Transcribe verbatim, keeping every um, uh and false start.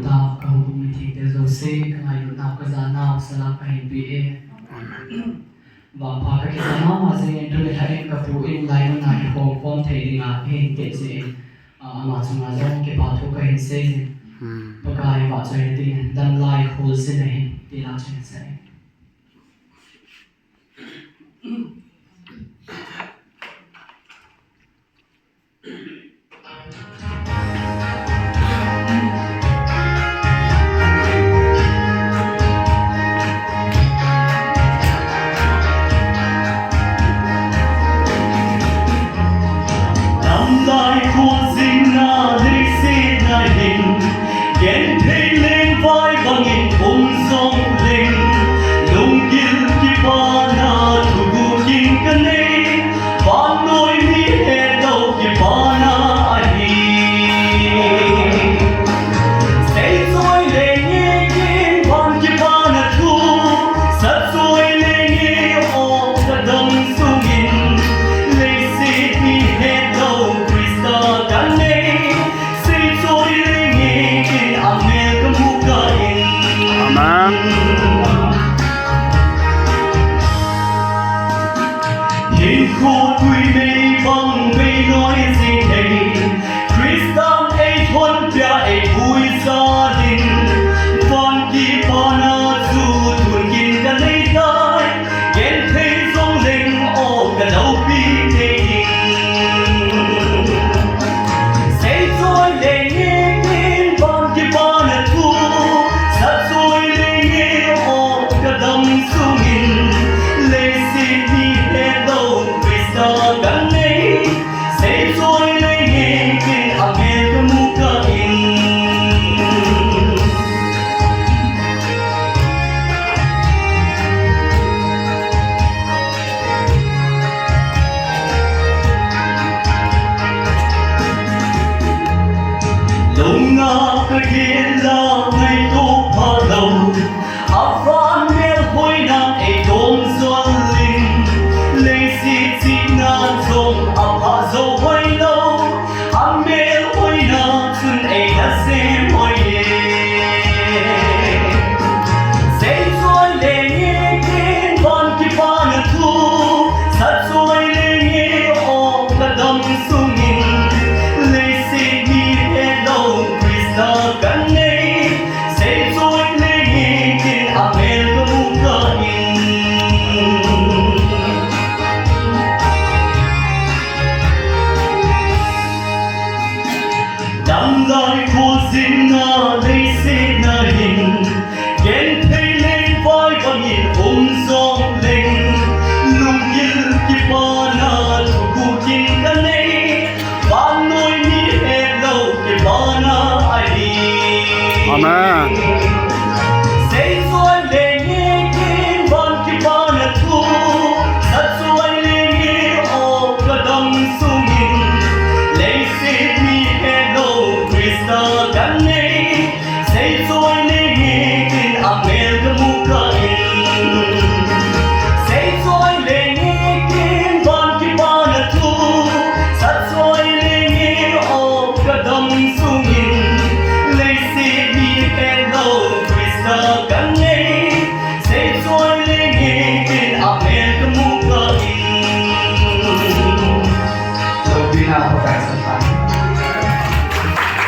Tao ka houbuh mithengte jouse, ka ngailutnau ka janau, sala ka hinpeh e. Vangpha ka kisa mama jingin tuni lhah in ka pu in laimun a i khom khom thei dinga i hin teh jeh in, a, ama chunga jong kipa thu ka hin sei in. Hmm. Pakai vahchoi na dingin damlai khol jin ahi, ti la chun sei. Damlai khol jingna leiset na hin, genthei lengvai bangin um jong leng, lunggil kipana thuguh kin ka nei, vannoi mi hetlou kipana ahi. Seichoi lenge kin van kipana thu, satchoi lenge o ka dam sungin, leiset mi hetlou Christa ka nei, seichoi lenge kin amel ka mu kah in. Amen. Hinkho tui mei bang bei loi jing thei, Christan ei thonpia ei pui jal in, van kipana chu tun kin ka nei tai, genthei jong leng o ka loupi thei ding. Seichoi lenge kin van kipana thu, satchoi lenge o ka dam sungin, leiset mi hetlou Christa ka nei, seichoi lenge kin amel ka mu kah in. Lunga ka gel la ngaito phalou, avan melhoina ei tom jol in, leiset chihna jong apha jou hoilou, amelhoina chun ei na sei